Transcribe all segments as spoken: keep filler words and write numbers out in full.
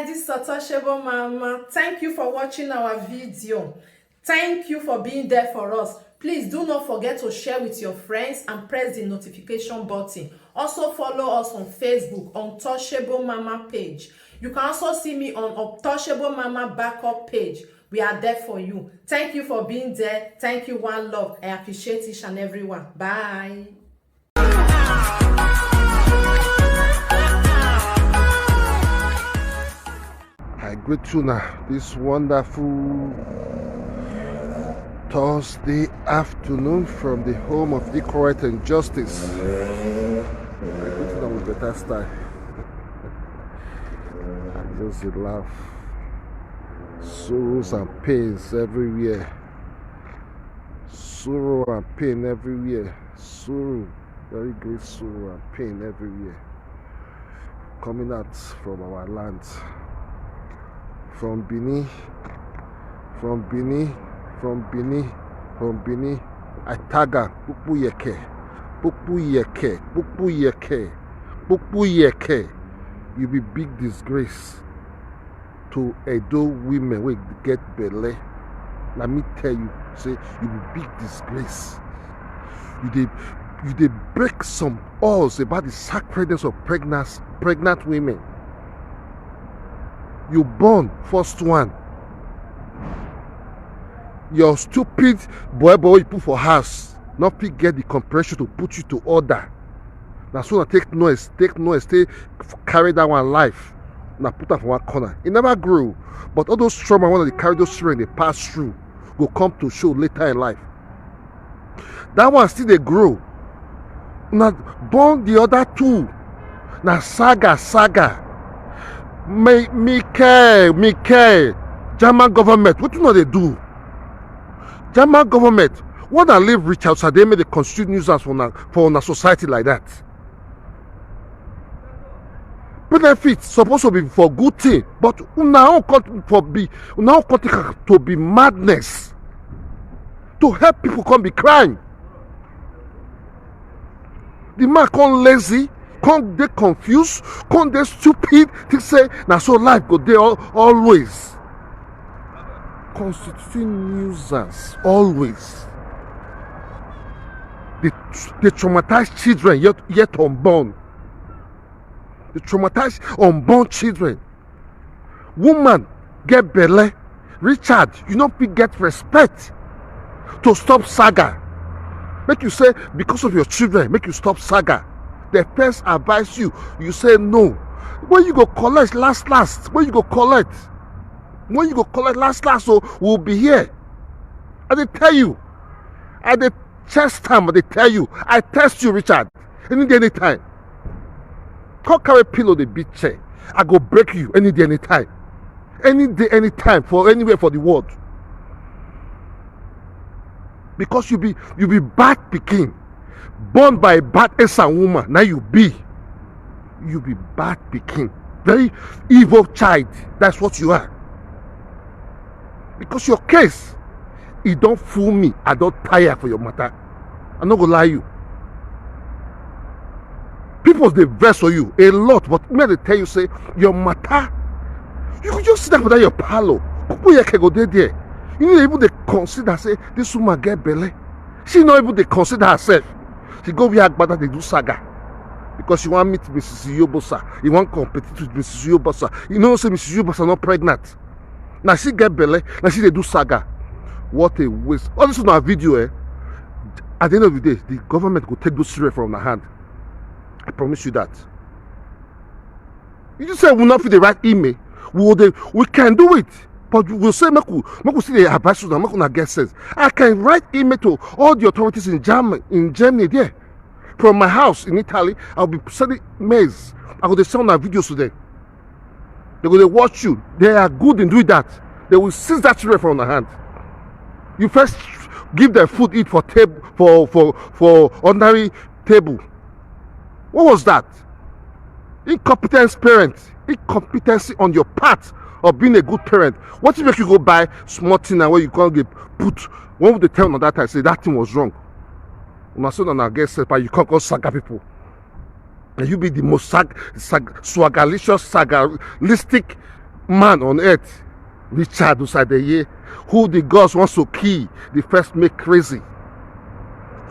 This is Untouchable Mama. Thank you for watching our video. Thank you for being there for us. Please do not forget to share with your friends and press the notification button. Also follow us on Facebook, Untouchable Mama page. You can also see me on Untouchable Mama backup page. We are there for you. Thank you for being there. Thank you, one love. I appreciate each and every one. Bye. I greet you now this wonderful Thursday afternoon from the home of equal right and justice. I greet you now with better style. I just dey laugh. Sorrows and pains everywhere. Sorrow and pain everywhere. Sorrow, very great sorrow and pain everywhere. Coming out from our land. From Benin, from Benin, from Benin, from Benin. I tag am, pupu yeke, pupu yeke, pupu yeke, pupu yeke. You be big disgrace to Edo women wey get belle. Na me tell you say you be big disgrace. You dey, you dey break some laws about the sacredness of pregnancy, pregnant women. You born first one. Your stupid boy boy you put for house no fit get the comprehension to put you to order. Na so na take noise, take noise, take carry that one life. Na put am for one corner. E never grow. But all those trauma wey dey carry those children dey pass through go come to show later in life. That one still dey grow. Na born the other two. Na saga, saga. Me, Mikel, Mikel. German government, wetin una dey do? German government, why una leave Richard Sade make dey constitute nuisance for una, for una society like that? Benefit suppose to be for good thing, but una own come for be, una own come take am to be madness, to help people come be crime. The man come lazy, come dey confused, come dey stupid, think say na so life go dey al-, always. Constituting nuisance always. They, they traumatize children yet, yet unborn. They traumatize unborn children. Woman get belle. Richard, you no fit get respect to stop saga. Make you say because of your children, make you stop saga. They first advise you, you say no. When you go collect last last, when you go collect, when you go collect last last, so we'll be here. I dey tell you, I dey test am, I dey tell you, I test you, Richard. Any day, anytime. Come carry pillow dey beat chair. I go break you any day, anytime. Any day, anytime, for anywhere for the world. Because you be, you be bad pikin. Born by a bad Esan woman, now you be. You be bad pikin. Very evil child. That's what you are. Because your case, e don fool me. I don tire for your matter. I no go lie you. People dey vex for you a lot, but me I dey tell you say your matter, you go just sit down for that your parlour. People here can go dey there. You no even dey consider say this woman get belle. She no even dey consider herself. She go where agbada dey do saga because she wan meet Missus Iyobosa. He wan compete with Missus Iyobosa. You know say Missus Iyobosa not pregnant. Now she get belle. Now she dey do saga. What a waste. All this on our video, eh? At the end of the day, the government go take those children from her hand. I promise you that. You just say we not fit the right email. We will dey, we can do it, but we will say make we, make we see the advice to them, make una get sense. I can write email to all the authorities in Germany, in Germany there. From my house in Italy, I'll be sending mails. I go dey send our videos to them. They go dey watch you. They are good in doing that. They will seize that children from the hand. You first give them food eat for table, for, for, for ordinary table. What was that? Incompetence parent. Incompetency on your part of being a good parent. What if you go buy small thing and where you can't get put? When would they tell on that time say that thing was wrong? Una so una get set, but you can't go saga people. And you be the most sag, sag, swagalicious, sagalistic, man on earth, Richard Osadeye, who the gods wants to kill, they first make crazy.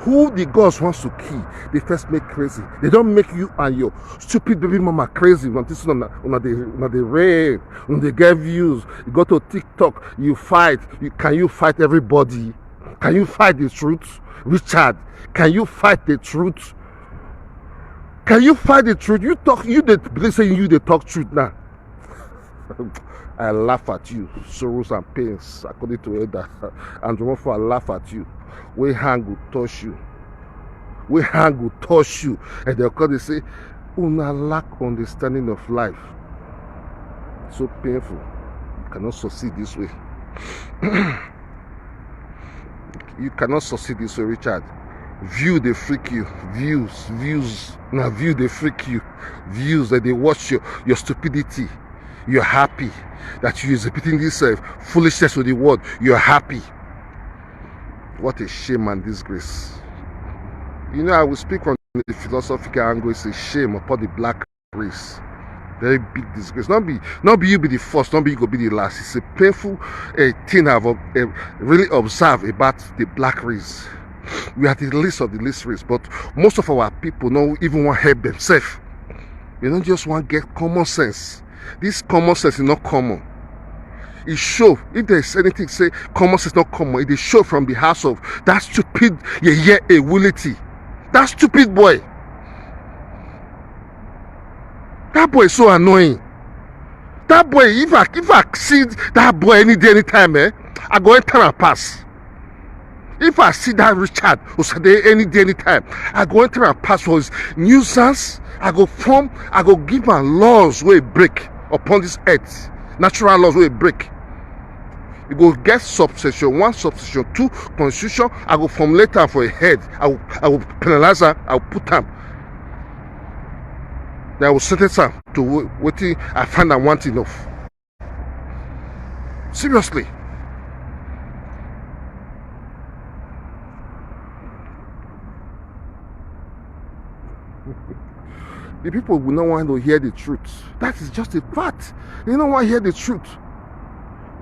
Who the gods wants to kill, they first make crazy. They don't make you and your stupid baby mama crazy. When this one, una dey, una dey rave, una dey get views. You go to TikTok, you fight. You, can you fight everybody? Can you fight the truth, Richard? Can you fight the truth? Can you fight the truth? You talk, you dey believe say you dey talk truth now. I laugh at you, sorrows and pains, according to Elder Andromorpho. I laugh at you. Wey hand go touch you. Wey hand go touch you. And they'll come and say, una lack understanding of life. So painful. You cannot succeed this way. You cannot succeed this way, Richard. View dey freak you. Views, views. Now view dey freak you. Views that they watch your, your stupidity. You're happy that you exhibiting this uh, foolishness with the world. You're happy. What a shame and disgrace. You know, I will speak from the philosophical angle. It's a shame upon the black race. Very big disgrace. Not be, not be you be the first, not be you go be the last. It's a painful uh, thing I've uh, really observed about the black race. We are the least of the least race, but most of our people don't even want help themselves. They don't just want get common sense. This common sense is not common. It show if there is anything say common sense not common. It is show from the house of that stupid yeah yeah ability. That stupid boy. That boy is so annoying. That boy, if I if I see that boy any day, anytime, eh, I go enter and pass. If I see that Richard Osade any day, anytime, I go enter and pass for his nuisance. I go form, I go give am laws wey break upon this earth, natural laws wey break. You go get subsection one, subsection two, constitution. I go formulate am for a head. I will, I will penalize am. I will put am. Then I will sentence am to wetin I find am wanting of. Seriously. The people will not want to hear the truth. That is just a fact. They don't want to hear the truth.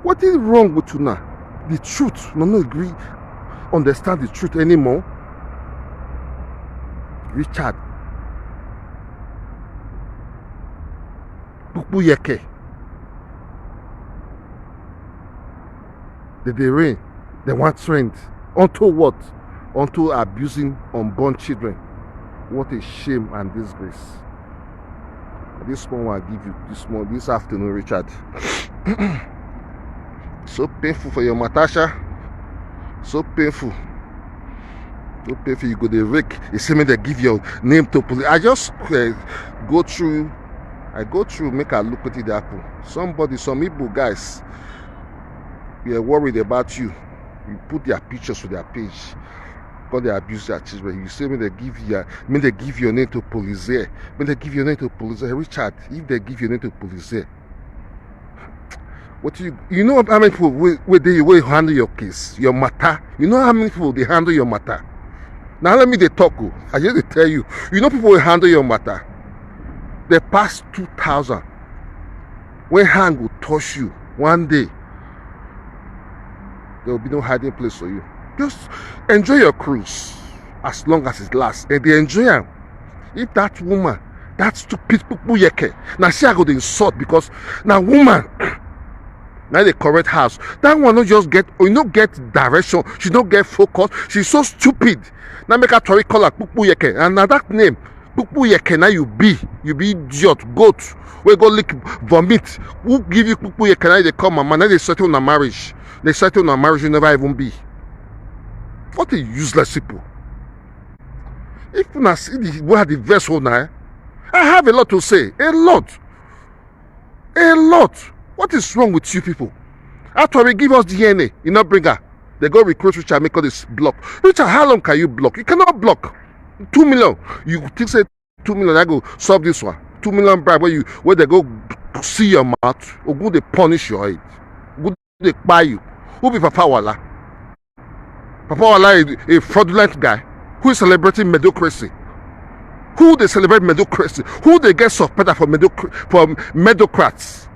What is wrong with you now? The truth. No, no agree, understand the truth anymore. Richard. Pukpuyeke. They dey rain. They want trend. Unto what? Unto abusing unborn children. What a shame and disgrace. This one I give you this morning, this afternoon, Richard. So painful for your matasha. So painful. So painful. You go dey rake. You say make they give your name to police. I just uh, go through. I go through. Make I look wetin dey happen. Somebody, some people, guys, we are worried about you. You put their pictures for their page. Come dey abuse their children. You say make they give your, make they give your name to police there. Make they give your name to police there. Richard, if they give your name to police there, what you, you know how many people wey, wey dey, wey handle your case, your matter? You know how many people dey handle your matter? Now let me dey talk o. I just dey tell you. You know people wey handle your matter. They pass two thousand. When hand go touch you one day, there will be no hiding place for you. Just enjoy your cruise as long as it lasts. And they enjoy am. If that woman, that stupid pukpuyeke, now see, I go dey insult because now woman, now the correct house. That one no just get, you no get direction. She no get focus. She's so stupid. Now make her tori call her pukpuyeke. And now that name, pukpuyeke, now you be, you be idiot, goat. We go lick vomit. Who give you pukpuyeke? Now they come, mama. Now they settle on marriage. They settle on marriage. You never even be. What a useless people. If una see the way the vessel now, eh? I have a lot to say. A lot. A lot. What is wrong with you people? After we give us D N A, you not bring her. They go recruit Richard, make all this block. Richard, how long can you block? You cannot block. Two million. You think say two million, I go solve this one. Two million bribe where you, where they go see your mouth, or go they punish your head. Go they buy you. Who be Papa Wala? Papa Wala is a fraudulent guy who is celebrating medocracy. Who they celebrate medocracy? Who they get supporter for mediocr- for medocrats?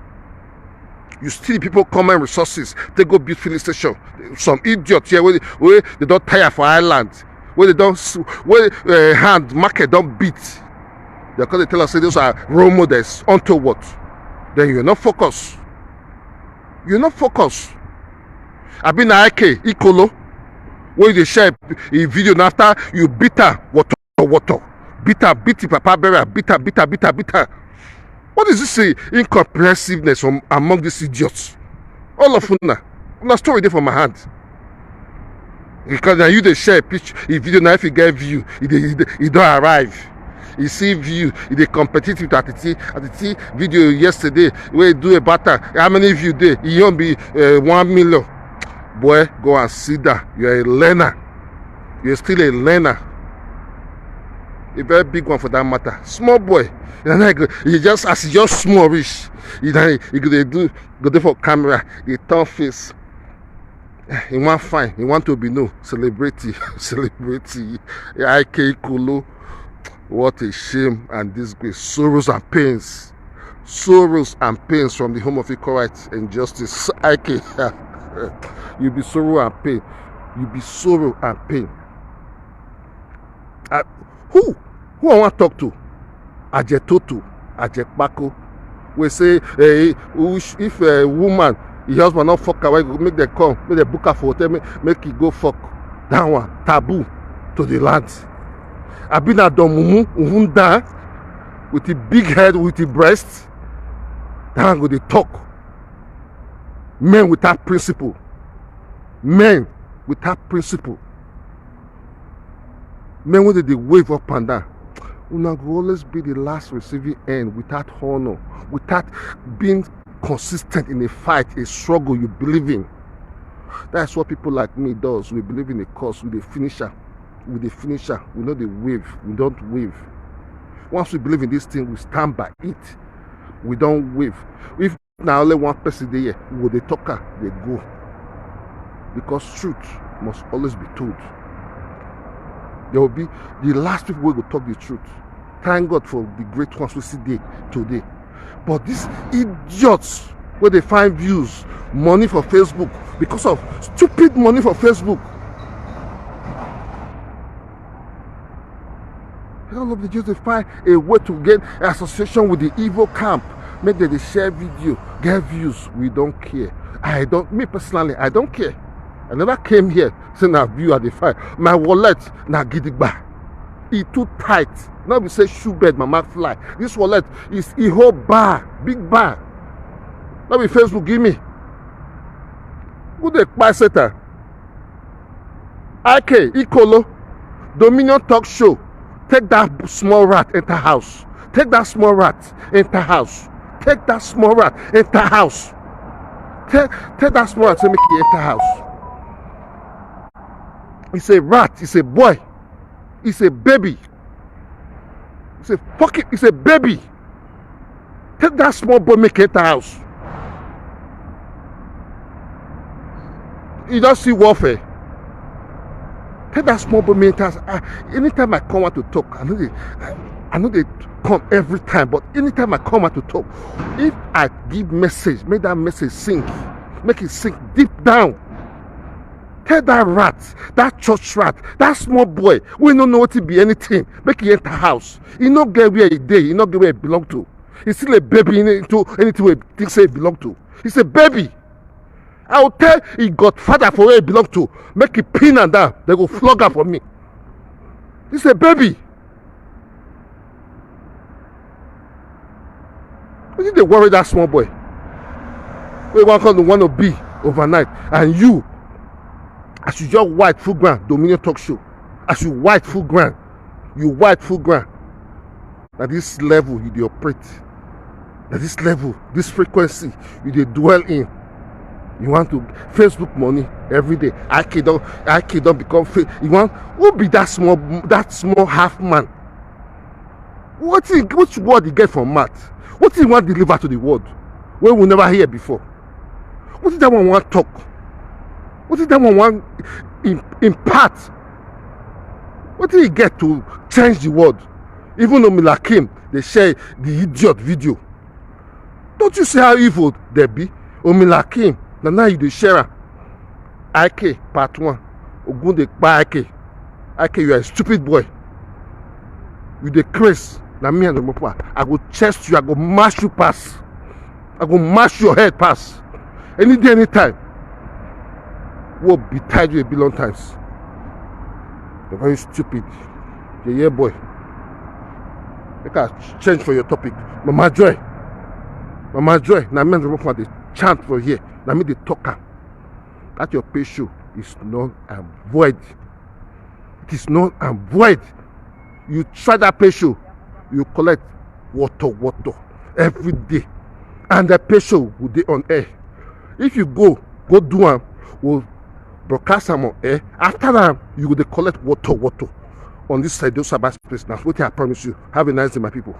You steal people common resources, take go build filling station. Some idiot here wey wey dey don tire for island, wey dey don s- wey uh, hand market don beat. They come dey tell us say those are role models. Unto what? Then you no focus. You no focus. Abi na Ike Ikolo wey you dey share a video na after you beat am water water, beat am, beat him papa burial, beat am, beat am, beat am, beat am. What is this uh, incomprehensiveness from among these idiots? All of una, una story dey for my hand. Because na you dey share pitch a video, na if you get view, e dey e dey- e don arrive. You see view, e dey competitive with Atiti. Atiti video yesterday wey do about am. How many view dey? E own be uh, one million. Boy, go and sit down. You are a learner. You are still a learner. A very big one for that matter. Small boy. You know, you just as you just small reach, you know, you go dey do go dey for camera, dey turn face. He want fine, he want to be no celebrity, celebrity. Ike Ikolo. What a shame and disgrace. Sorrows and pains. Sorrows and pains from the home of equal rights and justice. Ike, you be sorrow and pain. You be sorrow and pain. Uh, who? Who I want to talk to? Ajetoto, Ajekpako. We say eh, who sh- if a woman, the husband not fuck her, why go make them come, make them book her for hotel, make, make it go fuck. That one taboo to the land. Abina Domumu Uhunda with the big head, with the breast, that one go dey talk. Men without principle. Men without principle. Men wey dey dey wave up and down. Una go always be the last receiving end without honor, without being consistent in a fight, a struggle you believe in. That's what people like me does. We believe in a cause. We dey finish am. We dey finish am. We no dey wave. We don't wave. Once we believe in this thing, we stand by it. We don't wave. If na only one person dey here, we go dey talk am dey go, because truth must always be told. There will be the last people wey go talk the truth. Thank God for the great ones wey still dey today. But these idiots wey dey find views, money for Facebook, because of stupid money for Facebook, all of the just dey find a way to get association with the evil camp, make dem dey share video, get views. We don't care. I don't, me personally, I don't care. I never came here say na view I dey find. My wallet na gidigba. E too tight. No be say shoe bed mama fly. This wallet is e hold bar, big bar. No be Facebook give me. Who dey kpai Satan? Ike Ikolo, Dominion Talk Show. Take that small rat enter house. Take that small rat enter house. Take that small rat enter house. Take, take that small rat say make e enter house. It's a rat. It's a boy. It's a baby. It's a fucking. It's a baby. Take that small boy make e enter house. You don see warfare. Take that small boy make e enter house. Ah, anytime I come out to talk, I no dey, I, I no dey come every time. But anytime I come out to talk, if I give message, make that message sink, make it sink deep down. Tell that rat, that church rat, that small boy wey no know wetin be anything, make e enter house. E no get where e dey, e no get where e belong to. E still a baby into anything wey e think say e belong to. He's a baby. I will tell e godfather for where e belong to, make e pin am down. Dem go flog am for me. He's a baby. Wetin dey worry that small boy wey wan come wan to be overnight? And you, as you just white full ground, Dominion Talk Show, as you white full ground, you white full ground. Na this level you dey operate. Na this level, this frequency you dey dwell in. You want to Facebook money every day. Ike don Ike don become fa- you want who be that small that small half man? Wetin which word e get for mouth? Wetin e wan deliver to the world wey we never hear before? Wetin that one wan talk? Wetin that one wan im- impart? Wetin e get to change the world? Even though Milakim dey share the idiot video, don't you see how evil dem be? Omilakim, na now you dey share am. I K part one. Ogun dey kpa I K. I K, you are a stupid boy. You dey craze. Na me and the mopper. I go chest you, I go mash you pass. I go mash your head pass. Any day, anytime. Wo be tied you a billion times. You're very stupid. Yeah, yeah, boy. Make I change for your topic. Mama Joy. Mama Joy. Na me and the mopper dey chant for here. Na me dey talk am. That your pay show is null and void. It is null and void. You try that pay show, you collect water, water every day. And the pay show will dey on air. If you go, go do am, we'll broadcast am on air. After that, you go dey collect water, water on this side, those cyber space. That's what I promise you. Have a nice day, my people.